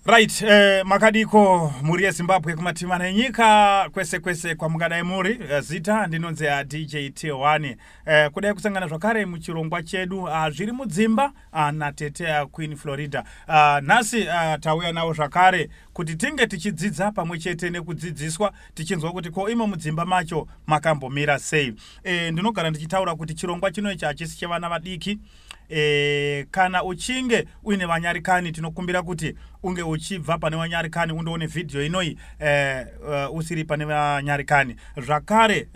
Right, makadiko mhuri yeZimbabwe kumativi mana enyika, kwese kwese kwamungadai muri. Zita ndinonzi DJ T1. Kudai kusangana zvakare muchirongwa chedu zviri mudzimba natete Queen Florida. Nhasi tauya navo zvakare kuti tinge tichidzidza pamwe chete nekudzidziswa, tichinzwa kuti ko imo mudzimba macho makambomira sei. Ndinogara ndichitaura kuti chirongwa chino ichi hachisi chevana vadiki. Kana uchinge uine vanyarikani, tinokumbira kuti unge uchibva pane vanyarikani undoone vhidhiyo inoi usiri pane vanyarikani. Zvakare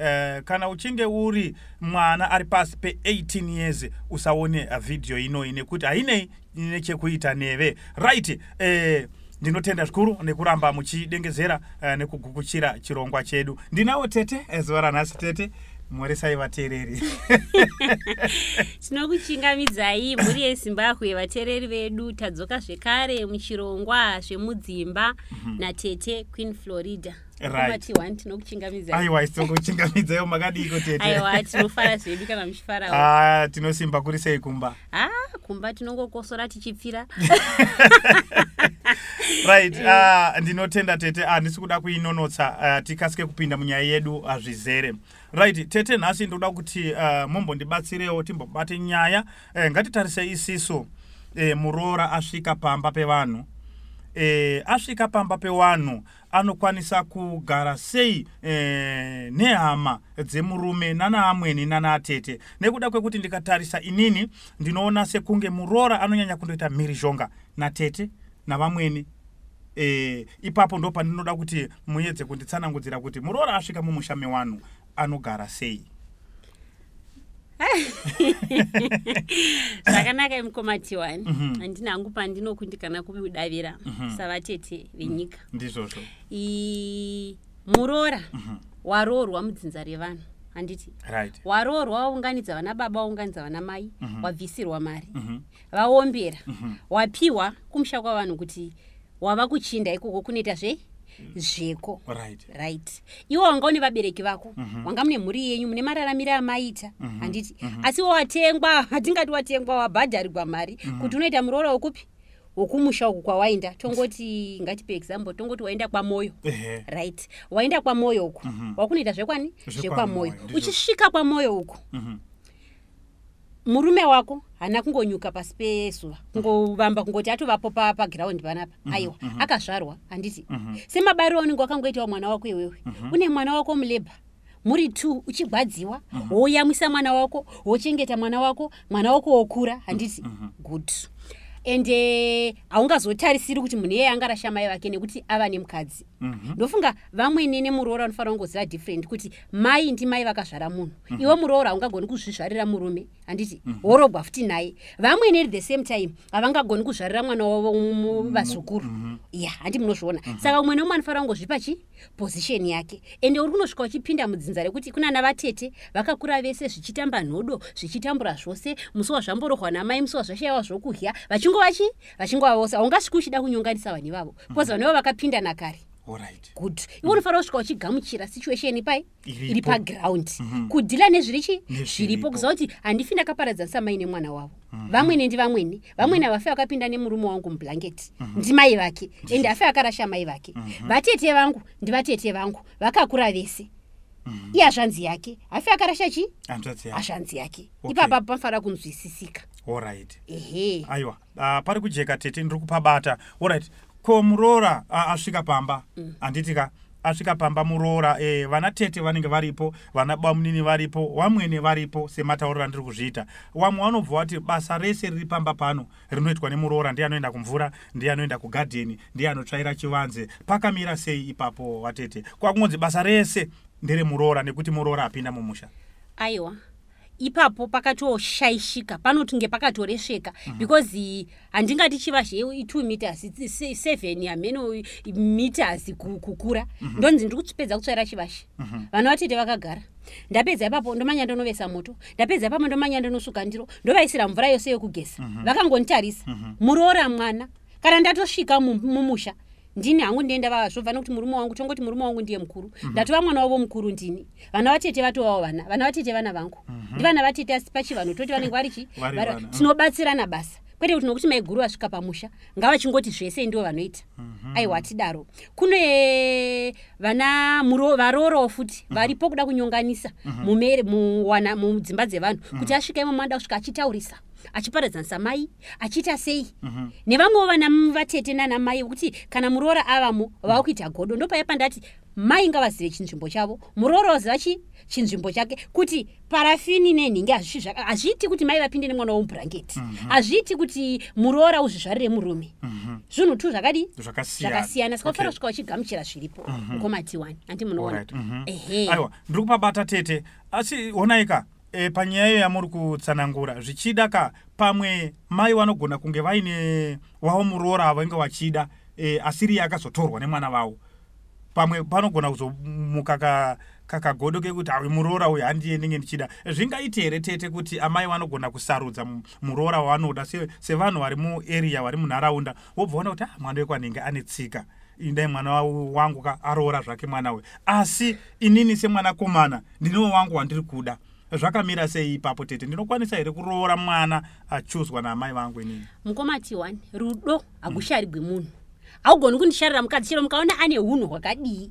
kana uchinge uri mwana ari pasi pe18 years, usaone vhidhiyo inoi nekuti hainei nechekuita neve. Right, ndinotenda zvikuru nekuramba muchidengezera nekugukuchira chirongwa chedu. Ndinawo tete zuva ranhasi. Tete, moresai vateereri. Tinokuchingamidzai mhuri yeZimbabwe, vateereri vedu. Tadzoka zvekare muchirongwa zvemudzimba natete Queen Florida. Mati 1, tinokuchingamidzai. Aiwa, tinokuchingamidzaiwo. Makadiko, tete? Aiwa, tinofara zvedu kana muchifarawo. Ah, tinosimba. Kuri sei kumba? Ha, kumba tinongokosora tichipfira. Right, ndinotenda tete. Handisi kuda kuinonotsa, tikasike kupinda munyaya yedu zvizere. Right, tete, nhasi ndoda kuti mumbondibatsirewo timbobate nyaya. Ngatitarisei isisu muroora asvika pamba pevanhu. Asvika pamba pevanhu, anokwanisa kugara sei nehama dzemurume, nanaamweni, nanaatete? Nekuda kwekuti ndikatarisa inini, ndinoona sekunge muroora anonyanya kundoita mhirizhonga natete navamwene. Ipapo ndo pandinoda kuti muedze kunditsanangudzira kuti muroora asvika mumusha mewanhu anogara sei. Zvakanaka, mukoma T1. Handina hangu pandinokundikana kudavira savatete venyika. Ndizvozvo. Muroora waroorwa mudzinza revanhu, handiti? Right. Waroorwa, waunganidza vana baba, waunganidza vana mai, wabvisirwa mari, vaombera, wapiwa kumusha kwavanhu kuti wava kuchinda ikoko kunoita zvei zveko. Right, iwe wanga une vabereki vako, wanga mune mhuri yenyu, mune mararamiro amaita, handiti? Asi watengwa, hatingati watengwa, wabhadharirwa mari kuti unoita muroora wekupi, wokumusha uku kwawaenda. Tongoti, ngatipe example, tongoti waenda kwaMoyo. Right, waenda kwaMoyo uku, wakunoita zvekwani? ZvekwaMoyo, ZvekwaMoyo. Ndizvo. Uchisvika kwaMoyo uku, murume wako haana kungonyuka pasi pezuva, kungovamba kungoti atovapo pagiraundi panapa. Aiwa, akazvarwa, handiti? Semabariro aunenge wakangoitawo mwana wako iwewe, une mwana wako mulabour, muri two, uchigwadziwa, woyamwisa mwana wako, wochengeta mwana wako, mwana wako wokura, handiti? Good. Ende haungazotarisiri kuti munhu iyeye angarasha mai vake nekuti ava nemukadzi. Ndofunga vamwene nemuroora vanofanira kungoziva different kuti mai ndimai vakazvara munhu. Iwe muroora haungagoni kuzvizvarira murume, handiti? Worogwa futi naye. Vamwene at the same time havangagoni kuzvarira mwana wavo vazukuru, ya, handi munozviona? Saka umwe neumwe anofanira kungozvipa chi position yake. Ende uri kunosvika uchipinda mudzinza rekuti kuna ana vatete vakakura vese, zvichitamba nhodo, zvichitambura zvose, musi wazvamborohwa namai, musi wazvashayiwa zvokudya, vachingova chi vachingova vose. Haungasviki uchida kunyonganisa vanhu ivavo because vanhu ivavo vakapinda nakare. Good, iwe unofanira kusvika uchigamuchira situation pai iri Iripo. paground, kudeala nezviri chi Nezviripo. zviripo, kuziva kuti handifi ndakaparadzanisa mai nemwana wavo. Vamwene ndivamwene, vamwene havafi vakapinda nemurume wangu mublanketi, ndimai vake, ende hafi akarasha mai vake. Vatete vangu ndivatete vangu, vakakura vese. Iye hazvanzi yake, hafi akarasha chi Hanzvadzi yake. Hazvanzi yake. Okay. Ipapa panofanira kunzwisisika. Ehe. Aiwa, pari kujeka, tete, ndiri kupabata. Alright, ko muroora asvika pamba, handiti ka? Asvika pamba muroora, vana tete vanenge varipo, vana bamunini varipo, vamwene varipo. Sematauriro andiri kuzviita, vamwe vanobva vati basa rese riri pamba pano rinoitwa nemuroora, ndiye anoenda kumvura, ndiye anoenda kugadheni, ndiye anotsvaira chivanze. Pakamira sei ipapo, vatete? Kwakungonzi basa rese nderemuroora nekuti muroora apinda mumusha. Aiwa, ipapo pakatoshaishika, panotunge pakatoresveka, because handingati chivazhe 2 meters 7 hameno meters kukura, ndonzi ndiri kupedza kutsvaira chivashe, vana vatete vakagara. Ndapedza ipapo, ndomanya ndonovesa moto. Ndapedza ipapo, ndomanya ndonosuka ndiro, ndovaisira mvura yose yekugeza, vakangonditarisa. Muroora mwana, kana ndatosvika mumusha, ndini hangu ndienda zvobva nekuti murume wangu, tongoti murume wangu ndiye mukuru, ndatova mwana wavo mukuru ndini. Vana vatete vatovawo vana, vana vatete vana vangu, ndivana vatete, asi pachivanhu toti vanenge vari chi Vari vana. Tinobatsirana basa. Kwete kuti nokuti maiguru vasvika pamusha ngavachingoti zvese ndivo vanoita. Aiwa, tidaro. Kune vana varorawo futi varipo kuda kunyonganisa mumere muwana mudzimba dzevanhu, kuti asvika imomo anoda kusvika achitaurisa, achiparadzanisa mai, achiita sei. Nevamwewo vana vatete nana mai vokuti kana muroora avamo vava kuita godo. Ndopaya pandati mai ngavazive chinzvimbo chavo, muroora oziva chinzvimbo chake, kuti parafini nenhingi hazviiti kuti mai vapinde nemwana womubhurangeti, hazviiti kuti muroora uzvizvarire murume. Zvinhu tu zvakadi Zvakasiyana. Zvakasiyana. Saka ufanira kusvika uchigamuchira zviripo, mukoma T1, handi munoona? Alright. Ehe. Aiwa, ndiri kupabata tete, asi onaika panyaya iyo yamuri kutsanangura, zvichida ka pamwe mai vanogona kunge vaine wavo muroora vange vachida, asiri akazotorwa nemwana vavo. Pamwe panogona kuzomuka kakagodo kekuti awe muroora uyu handiye ndinge ndichida. Zvingaiti here tete kuti amai vanogona kusarudza muroora wavanoda sevanhu vari muarea, vari munharaunda, wobva ona kuti ah, mwana wekwanhinge ane tsika, indai mwana wangu ka aroora zvake mwana uyu, asi inini semwanakomana ndinewo wangu wandiri kuda? Zvakamira sei ipapo tete? Ndinokwanisa here kuroora mwana achuzwa naamai vangu inini? Mukoma T1, rudo hagusharigwi. Munhu haugoni kundisharira mukadzi, chero mukaona ane unhu hwakadii,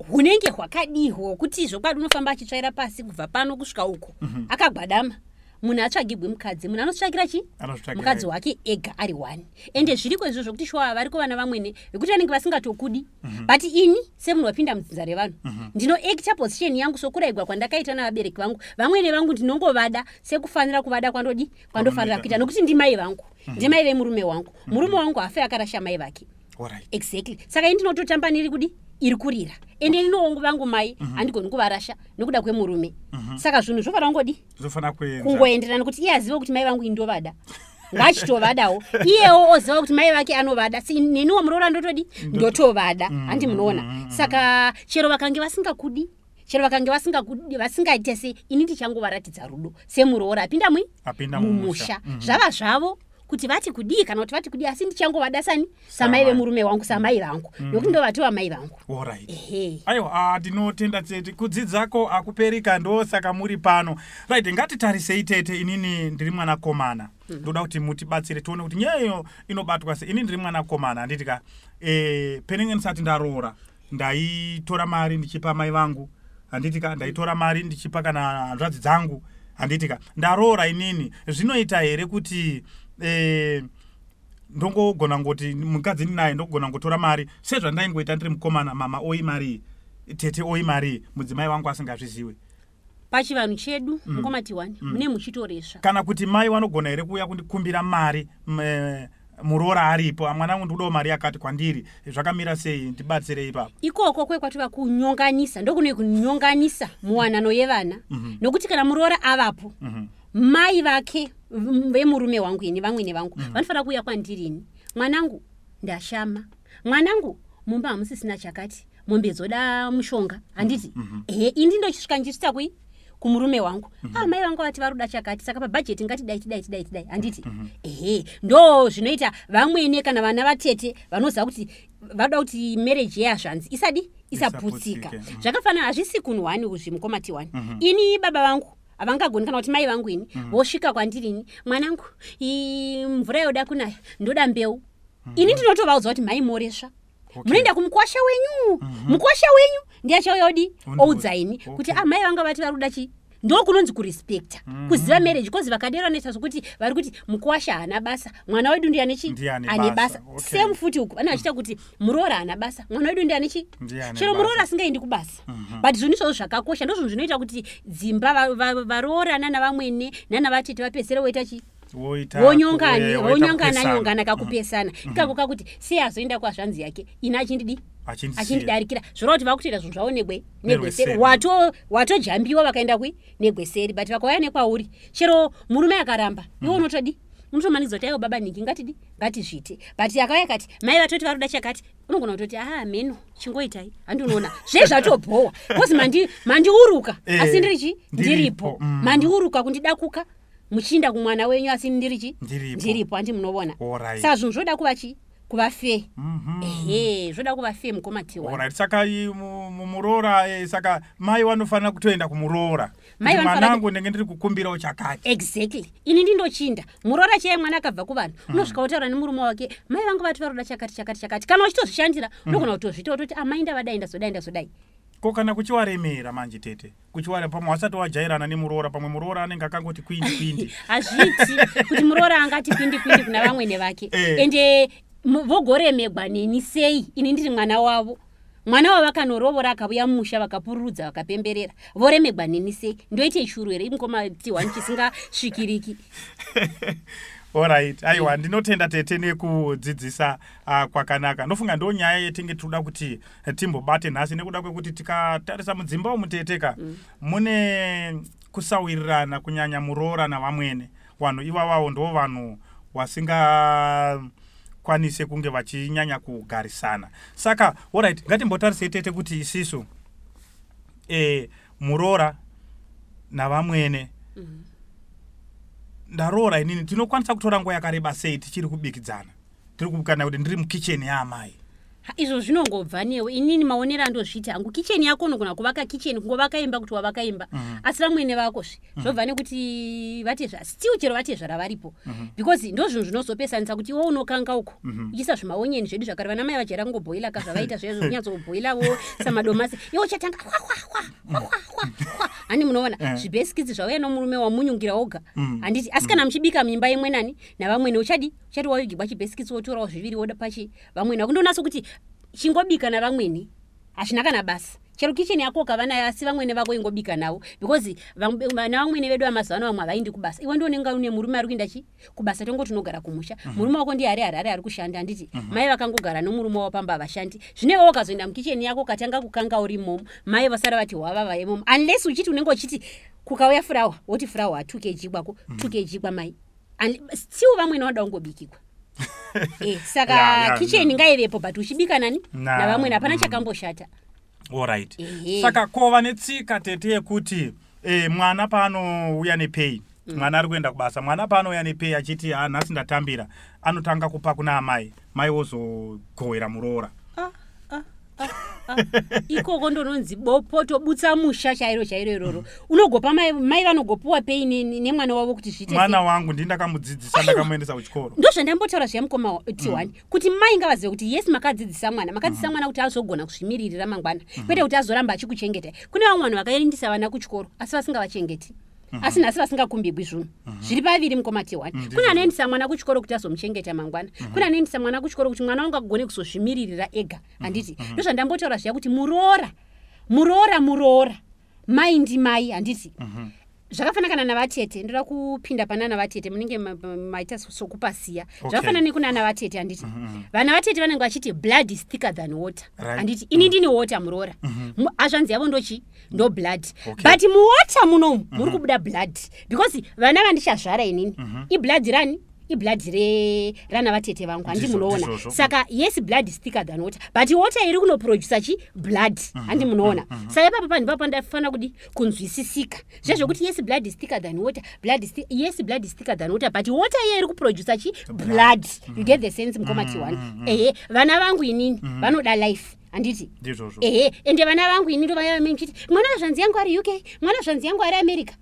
hunenge hwakadii, hwokuti zvokwadi unofamba achitsvaira pasi kubva pano kusvika uko akagwadama. Munhu atsvagigwi mukadzi, munhu anotsvakira chi Anozvitsvakira mukadzi ega. Wake ega ari one. Ende zviriko izvo zvokuti shuwa variko vana vamwene vekuti vanenge vasingatokudi, but ini semunhu wapinda mudzinza revanhu ndinoacta position yangu sokurayigwa kwandakaita navabereki vangu. Vamwene vangu ndinongovada sekufanira kuvada kwandodi kwandofanira Kwamunoita. kuita, nokuti ndimai vangu, ndimai vemurume wangu. Murume wangu hafe akarasha mai vake. Exactly. Saka ini ndinototamba niri kudi iri kurira, ende inoongu vangu mai handigoni kuvarasha nokuda kwemurume. Saka zvinhu zvofanira kungodi Zvofanira kuenza. Kungoenderana, kuti iye azive kuti mai vangu indovada, ngachitovadawo. Iyewo oziva kuti mai vake anovada. Si neniwo muroora ndotodi ndotovada, handi munoona? Saka chero vakange vasingakudi, chero vakange vasingakudi, vasingaite sei, ini ndichangovaratidza rudo semuroora apinda mui Apinda mumusha. mumusha. Zvava zvavo kuti vati kudii kana kuti vati kudii, asi ndichangovada sani samai Samai. Vemurume wangu, samai vangu, nokuti ndovatova mai vangu. Ehe. Aiwa, ndinotenda tete. Kudzidzako akuperika, ndosaka muri pano. Right, ngatitarisei tete. Inini ndiri mwanakomana, ndoda kuti mutibatsire tione kuti nyaya iyo inobatwa sei. Ini ndiri mwanakomana, handiti ka? Penenge ndisati ndaroora ndaitora mari ndichipa mai vangu, handiti ka? Ndaitora mari ndichipa kana hanzvadzi dzangu, handiti ka? Ndaroora inini, zvinoita here kuti ndongogona ngoti mukadzi ndinaye, ndogona ngotora mari sezvandaingoita ndiri mukomana, mama oyi mari, tete oyi mari, mudzimai wangu asingazvizivi? Pachivanhu chedu, mukoma T1, mune muchitoresva. Kana kuti mai vanogona here kuuya kundikumbira mari muroora aripo? "Mwana wangu, ndikudawo mari yakati kwandiri." Zvakamira sei? Ndibatsirei ipapo. Ikoko kwekwatova kunyonganisa, ndokune kunyonganisa muwanano yevana, nokuti kana muroora avapo, mai vake vemurume wangu ini, vamwene vangu, vanofanira kuuya kwandiri ini: "Mwanangu, ndashama, mwanangu, mumba hamusisina chakati, mombe dzoda mushonga," handiti? Ehe, ini ndochisvika ndichisvitsa kui kumurume wangu: "Ah, mai vangu vati varuda chakati, saka pabhajeti ngatidai, tidai, tidai, tidai," handiti? Ehe, ndo zvinoita vamwene kana vana vatete vanoziva kuti vanoda kuti marriage yeyazvanzi isadi isaputsika. Isaputsike. Zvakafanana, hazvisi kunhu one kuzvi, mukoma T1. Ini baba vangu havangagoni kana kuti mai vangu ini vosvika kwandiri ini: "Mwanangu, mvura yoda kunaya, ndoda mbeu." Ini ndinotovaudza kuti mai moresva, munoenda kumukwasha wenyu. Mukwasha wenyu ndiye achauya odi oudza ini kuti ah, mai vanga vati vari kuda chii. Ndo kunonzi kurespecta, kuziva marriage, 'cause vakadero vanoita sokuti vari kuti mukwasha haana basa, mwana wedu ndiye ane chi Ndiye ane ane basa. basa. Same futi uku vane vachiita kuti muroora haana basa, mwana wedu ndiye ane chi Ndiye ane chero basa. muroora asingaendi kubasa. But zvinhu izvozvo zvakakosha, ndo zvinhu zvinoita kuti dzimba varoorana navamwene nana vatete vapedzisire voita chi Woita vonyongani woita vonyongana kupesana. nyongana kakupesana ikako, kakuti sei azoenda kwazvanzi yake ini achindidi Achindisiya. achindidarikira. Zvoreva kuti vakutoita zvinhu zvavo negweseri. Nerweseri. Watojambiwa vakaenda kui negweseri, but vakauya nekwauri, chero murume akaramba, iwe unotodi unotomanidzwa kuti aiwa baba nhingi, ngatidi ngatizviite. But akauya akati mai vatoti varuda chakati, unogona kutoti ah, mheno, chingoitai, handi unoona zve zvatobhowa, 'cause mandiuruka asi ndiri chi Ndiripo. ndiripo. Mandiuruka kundidakuka muchiinda kumwana wenyu, asi ndiri chi Ndiripo. ndiripo, handi munoona? Alright. Saka zvinhu zvoda kuva chi Kuva fair. Ehe, zvoda kuva fair, mukoma T1. Alright, saka muroora, saka mai vanofanira kutoenda kumuroora Mai kuti mwanangu, ndenge ndiri kukumbirawo chakati. Exactly, ini ndindochinda muroora chaiye. Mwana akabva kuvanhu, unosvika wotaura nemurume wake, "Mai vangu vati varoda chakati, chakati, chakati." Kana uchitozvishandira, unogona kutozviita, wototi, "Amai, ndavadai, ndazodai, ndazodai." Ko kana kuchiwaremera manje, tete? Kuchiware, pamwe wasati wajairana nemuroora, pamwe muroora anenge akangoti kwindi kwindi. Hazviiti kuti muroora angati kwindi kwindi kuna vamwene vake. Ende vogoremegwa neni sei, ini ndiri mwana wavo? Mwana wavo vakanorovora, akauya mumusha, vakapururudza, vakapemberera, voremegwa neni sei? Ndoite churu here, mukoma T1, chisingasvikiriki? Alright, aiwa, ndinotenda tete nekudzidzisa kwakanaka. Ndofunga ndo nyaya yetinge tinoda kuti timbobate nhasi, nekuda kwekuti tikatarisa mudzimba umu, teteka, mune kusawirirana, kunyanya muroora navamwene. Vanhu ivavavo ndo vanhu wasingakwanise kunge vachinyanya kugarisana. Saka alright, ngatimbotarisei, tete, kuti isisu muroora navamwene, ndaroora inini, tinokwanisa kutora nguva yakareba sei tichiri kubikidzana, tiri kana kuti ndiri mukicheni yaamai? Ha, izvo zvinongobva newe. Inini maonero andozviita hangu, kicheni yako unogona kuvaka kicheni, kungovaka imba kuti wavaka imba, asi vamwene vakozve zvobva nekuti vatezva still, chero vatezvara varipo, because ndo zvinhu zvinozopesanisa kuti iwe unokanga uko uchiisa zvimaonyeni zvedu zvakare. Vana mai vajaira kungobhoila ka, zvavaita zvaizvo, kunyatsobhoilavo samadomasi, iwe uchatanga hwa hwa hwa hwa hwa hwa hwa, hani munoona? Zvibhesikitsi zvauya nomurume, wamunyungira woga, handiti? Asi kana muchibika muimba imwe nani navamwene, uchadi uchati wavigirwa chibhesikitsi, wotorawo zviviri, woda pachi vamwene vakundonatso kuti chingobika navamwene, hazvina kana basa. Chero kicheni yako ukava nayo, asi vamwene vako ingobika navo, because vana vamwene vedu vamazuva ano, vamwe havaendi kubasa. Iwe ndionenga une murume ari kuenda chi kubasa, tongoti unogara kumusha, murume wako ndiye ari Harare ari kushanda, handiti? Mai vakangogara nomurume wavo pamba, havashandi. Zvino iwe ukazoenda mukicheni yako, ukatanga kukanga uri imomo, mai vasara vati hwavava imomo, unless uchiti unenge uchiti kukauya furawa, woti furawa 2 kg kwako, 2 kg kwamai. And still vamwene vanoda kungobikigwa. Saka kicheni ngaivepo, but uchibika nani? Navamwene, hapana chakamboshata. Alright. Ehe. Saka kova netsika, tete, yekuti mwana paanouya nepay, mwana ari kuenda kubasa, mwana paanouya nepay achiti, "Ha, nhasi ndatambira," anotanga kupa kuna amai, mai wozogovera muroora. Ah, ah, ah, ah. Ikoko ndononzi bopoto, butsa musha chairo chairo iroro. Unogopa mai, mai vanogopiwa pay nemwana wavo kuti zviite Mwana sei? wangu, ndini ndakamudzidzisa, ndakamuendesa kuchikoro. Ndozvandambotaura zviya, mukoma T1, kuti mai ngavazive kuti yes, makadzidzisa mwana, makadzidzisa mwana kuti azogona kuzvimiririra mangwana, kwete kuti azoramba achikuchengeta. Kune vamwe vanhu vakaendesa vana kuchikoro asi vasingavachengeti, asi nhasi vasingakumbigwi zvinhu. Zviri paviri, mukoma T1. Kune anoendesa mwana kuchikoro kuti azomuchengeta mangwana, kune anoendesa mwana kuchikoro kuti mwana wangu agone kuzozvimiririra ega, handiti? Ndozvandambotaura zviya kuti muroora, muroora, muroora, mai ndimai, handiti? Zvakafanana kana navatete. Ndoda kupinda pana navatete, munenge maita sokupasiya. Zvakafanana nekunana vatete, handiti? Vana vatete vanenge vachiti blood is thicker than water, handiti? Ini ndini water, muroora. Hazvanzi yavo ndochi ndo blood. But muwater munomu muri kubuda blood, because vana vandichazvara inini iblood rani? Iblood rana vatete vangu, handi? Munoona? Ndizvozvo. Saka yes, blood is thicker than water, but water iri kunoprodusa chi blood, handi munoona? Saka ipapo panhu ipapo pandafanira kudi kunzwisisika zvezvekuti yes, blood is thicker than water, blood is yes, blood is thicker than water, but water iye iri kuprodusa chi blood. You get the sense, mukoma T1? Ehe, vana vangu inini vanoda life, handiti? Ndizvozvo. Ehe, ende vana vangu ini ndovaya muchiti mwana zvanzi yangu ari UK, mwana zvanzi yangu ari America.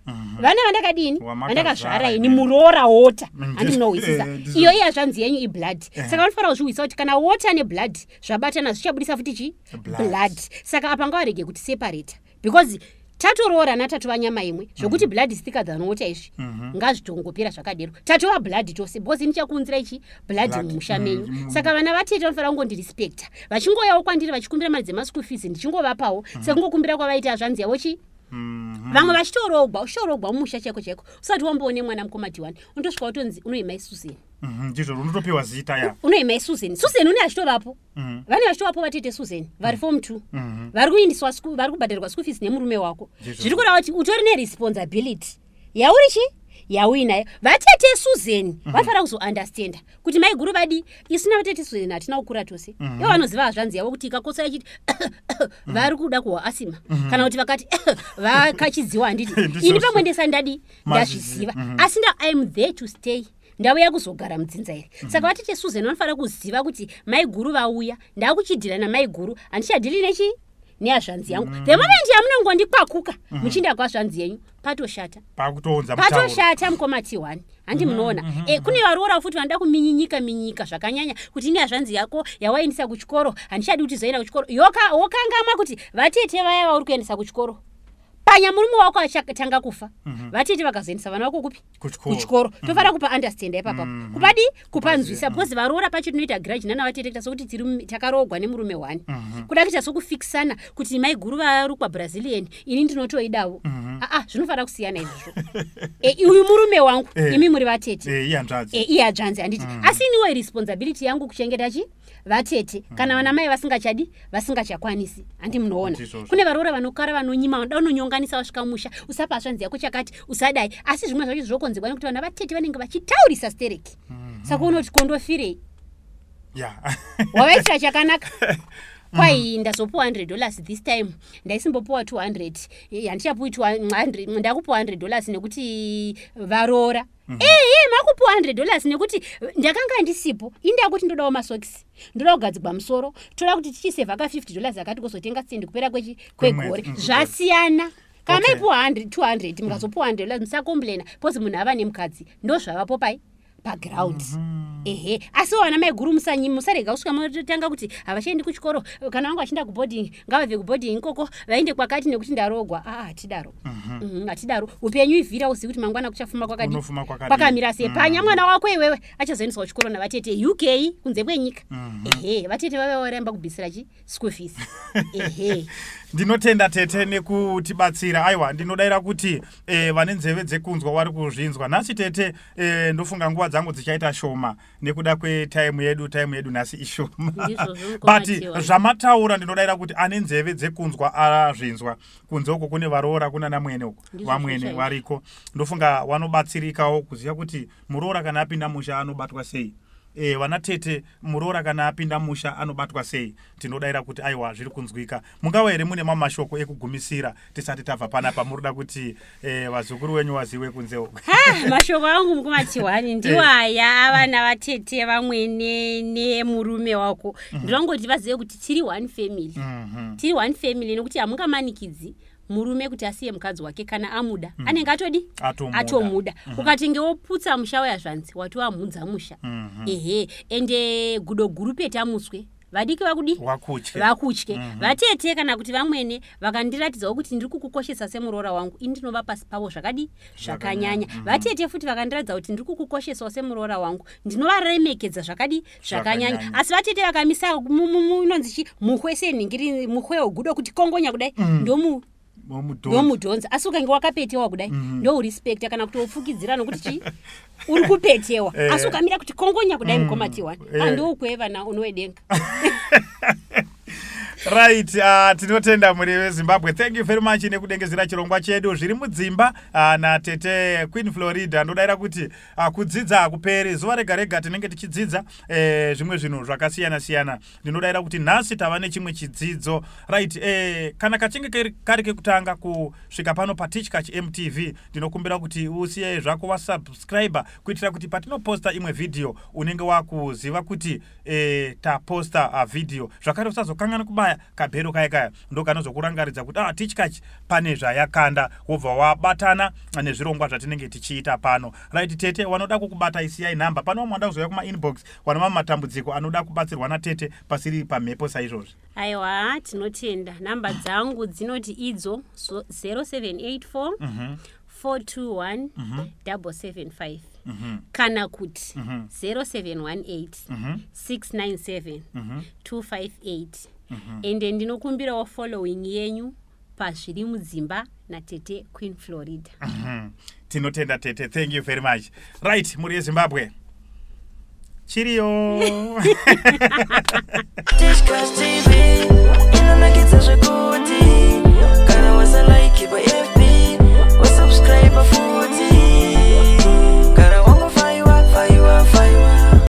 Vana vandakadini? Wamakazvara Vandakazvara ini, imi. Muroora water, handi munohwisisa? Ndizvo. Iyo iya zvanzi yenyu iblood, saka vanofanira kuzvihwisa kuti kana water neblood zvabatana, zvichabudisa futi chi Blood. Blood. Saka apa ngavarege kuti separata, because tatoroorana, tatova nyama imwe, zvokuti blood is thicker than water izvi ngazvitongopera zvakadero. Tatova blood tose, because ndichakuunzirai chi blood Blood. mumusha menyu. Saka vana vatete vanofanira kungondirespecta, vachingoyawo kwandiri vachikumbira mari demaschool fees, ndichingovapawo sekungokumbira kwavaita zvanzi yavo chi. Vamwe vachitorogwa, uchitorogwa mumusha chaiko chaiko, usati wamboone mwana, mukoma T1, unotosvika utonzi unoimai Susan. Ndizvo, unotopiwa zita ya. Unoimai Susan. Susan une achitovapo, vane vachitovapo vatete Susan vari form 2, vari kuindiswa vari kubhadharirwa school fees nemurume wako. Zviri kureva kuti utori neresponsibility yauri chi yauinayo. Vatete Susan vanofanira kuzounderstanda kuti maiguru vadi isu navatete Susan hatina kukura tose. Ivo vanoziva hazvanzi yavo kuti ikakosora ichiti vari kuda kuhwa asima, kana kuti vakati vakachidziwa, handiti? Ini pamwe ndesa ndadi ndazviziva, asi nda I am there to stay. Ndauya kuzogara mudzinza iri. Saka vatete Susan vanofanira kuziva kuti maiguru vauya, ndakuchidhila namaiguru, handichadhili nechi nehazvanzi yangu. The moment yamunongondikwakuka muchiinda kwazvanzi yenyu, patoshata. Pakutounza mutauro. Patoshata, mukoma T1, handi munoona? Kune varoora futi vanoda kuminyinyika minyika zvakanyanya kuti ine hazvanzi yako yawaendesa kuchikoro, handichadi kuti zoenda kuchikoro. Wokangamwa kuti vatete vaya vauri kuendesa kuchikoro, panya murume wako achatanga kufa, vatete vakazoendesa vana vako kupi? Kuchikoro. Kuchikoro. Tofanira kupa understand ipapapo, kupadi kupanzwisa, because varoora pacho tinoita grudge nana vatete, kuita sokuti tiri takaroogwa nemurume one, kuda kuita sokufikisana kuti maiguru varukwa Brazilian, ini ndinotoidawo. Aa, zvinofanira kusiyana izvozvo. Uyu murume wangu, imi muri vatete. Ihanzvadzi. Iye hanzvanzi, handiti? Asi iniwo responsibility yangu kuchengeta chi vatete kana vana mai vasingachadi, vasingachakwanisi, handi munoona? Ndizvozvo. Kune varoora vanokara, vanonyima, vanoda unonyonganisa wasvika musha, usapa hanzvanzi yako chakati, usadai. Asi zvimwe zvacho zvokonzerwa nekuti vana vatete vanenge vachitaurisa stereki, saka unoti kondofirei? Wavaitira chakanaka, kwai ndazopuwa $100 this time, ndaisimbopuwa 200, handichapuwi 200, ndakupuwa $100 nekuti varoora. Ehe, makupuwa $100 nekuti ndakanga ndisipo. Indakuti ndodawo masokisi, ndoda kugadzigwa musoro, toda kuti tichisevha ka $50 akati kuzotenga stendi kupera kwegore. Kwemwedzi, Zvasiyana. Kana maipuwa 100, 200, mukazopuwa $100, musacomplaina, because munhu ava nemukadzi, ndozvavapo pai paground. Ehe, asi vana maiguru musarega kusvika motanga kuti havachaendi kuchikoro, kana vangu vachienda kuboarding, ngavabve kuboarding ikoko vaende kwakati nekuti ndarogwa. Aa, hatidaro. Hatidaro. Upenyu ivhira, uzivi kuti mangwana kuchafuma kwakadi. Unofuma kwakadii. Kwakamira sei. Panya mwana wako iwewe achazoendeswa kuchikoro navatete UK, kunze kwenyika. Ehe, vatete vave varamba kubvisira chi school fees. Ehe. Ndinotenda tete nekutibatsira. Aiwa, ndinodayira kuti vane nzeve dzekunzwa vari kuzvinzwa nhasi. Tete, ndofunga nguva dzangu dzichaita shoma nekuda kwetaimu yedu. Taimu yedu nhasi ishoma. Ndizvozvo, mukoma But Tiwa. zvamataura, ndinodayira kuti ane nzeve dzekunzwa azvinzwa. Kunze uko kune varoora, kuna namwene uko. Ndizvozvo Vamwene chaizvo. variko, ndofunga wanobatsirikawo kuziva kuti muroora kana apinda musha anobatwa sei. Vana tete, muroora kana apinda musha anobatwa sei? Tinodayira kuti aiwa, zviri kunzwika. Mungava here mune mamwe mashoko ekugumisira tisati tabva panapa, murida kuti vazukuru wenyu vazive kunze uko? Ha, mashoko angu, mukoma Tiwani, ndiwaya avana vatete, vamwene nemurume wako. Ndinongoti vazive kuti tiri one family. Tiri one family nekuti hamungamanikidzi murume kuti asiye mukadzi wake. Kana amuda, anenge atodi. Atomuda. Atomuda. Ukatinge woputsa musha weyazvanzi, watiwamhudza musha. Ehe, ende gudo guru petamuswe, vadiki vakudi. Wakutye. Vakutye. Vatete kana kuti vamwene vakandiratidzawo kuti ndiri kukukoshesa semuroora wangu, ini ndinova pasi pavo zvakadi zvakanyanya. Vatete futi vakandiratidza kuti ndiri kukukoshesawo semuroora wangu, ndinovaremekedza zvakadi zvakanyanya. Zvakanyanya. Asi vatete vakamisa inonzi chi muhwe senhingiri, muhwe wegudo kuti kongonya kudai, ndomu Womudhonza. Ndomudhonza. Asi ukange wakapetewa kudai, ndourispekta kana kuti wofukidzira nokuti chi uri kupetewa. Asi ukamira kuti kongonya kudai, mukoma T1, andoukwevana unowedenga. Right, tinotenda muri veZimbabwe. Thank you very much nekudengezera chirongwa chedu Zviri Mudzimba natete Queen Florida. Ndodayira kuti kudzidza hakuperi, zuva rega rega tinenge tichidzidza zvimwe zvinhu zvakasiyana siyana. Ndinodayira kuti nhasi tava nechimwe chidzidzo. Right, kana kachinge kari kekutanga kusvika pano paTichkach MTV, ndinokumbira kuti usiye zvako wasubscribe kuitira kuti patinoposta imwe vhidhiyo unenge wakuziva kuti taposta vhidhiyo. Zvakare usazokangana kubaya kabhero kaya kaya, ndo kanozokurangaridza kuti Tichkach pane zvayakanda, wobva wabatana nezvirongwa zvatinenge tichiita pano. Right, tete wanoda kukubata, isiyai nhamba pano. Vamwe vanoda kuzouya kumainbox, wana mamwe matambudziko anoda kubatsirwa natete pasiri pamhepo saizvozvi. Aiwa, tinotenda. Nhamba dzangu dzinoti idzo so, 0784 421 775 kana kuti 0718 697 258. Ende ndinokumbirawo following yenyu paZviri Mudzimba natete Queen Florida. Tinotenda tete, thank you very much. Right, muri yeZimbabwe, chiriyo. Tichkach TV.